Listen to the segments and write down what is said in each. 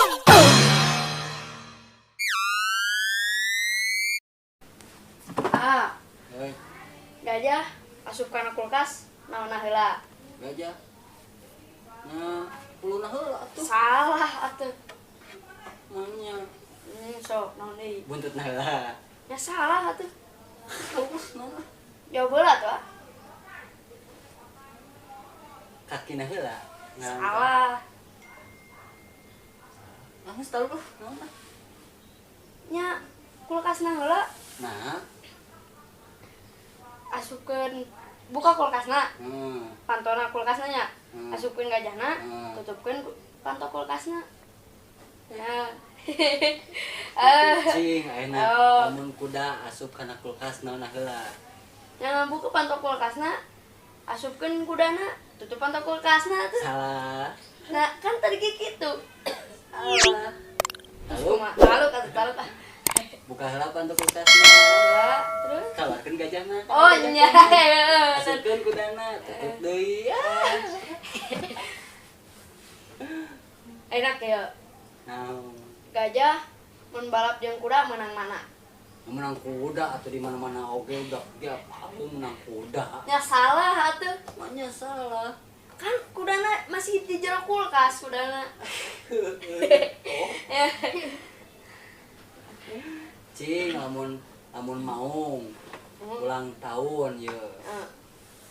Ah, Hei, gajah asup kana kulkas naonna heula? Gajah. Nah, puluna heula atuh. Salah atuh. Maunya Sok naon deui? Buntutna heula. Ya salah atuh. Terus naon? Jawab heula atuh, ah. Kakina heula. Salah. Ah, geus tahu lu. Naon ah? Nya kulkasna heula. Nah, Asupkeun, buka kulkasna. Pantona kulkasna nya. Asupkeun gajahna, tutupkeun panto kulkasna. Ya. Eh, Cing, ayeuna Oh. lamun kuda asup kana kulkas naonna heula? Yang buka panto kulkasna, asupkeun kudana, tutup panto kulkasna tuh. Salah. Nah, kan tadi kayak gitu. Salah. Terus Lalu? kumaha? Lalu kata tahu ah. Buka heula panto kulkasna. Ya, terus Keluarkeun gajahna. Oh, nya. Asupkeun kudana, tutup deui. Ah. Enak ya. Naon? Gajah mun balap jeung kuda menang mana? Menang kuda atau di mana-mana oge udah ge aku menang kuda. Ya salah atuh. Maknya salah. Kan kudana masih di jero kulkas kudana. Oh. Ya. Cing, lamun lamun maung ulang tahun ye.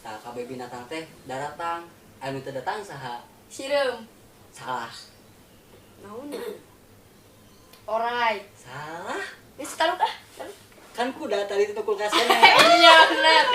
Tah, kabeh binatang teh daratang. Anu teu datang saha? Sireum. Salah. Naon? Orai. Salah. Geus taruh ah. Taruh. Kan kuda tadi itu kulkasnya. Iya benar.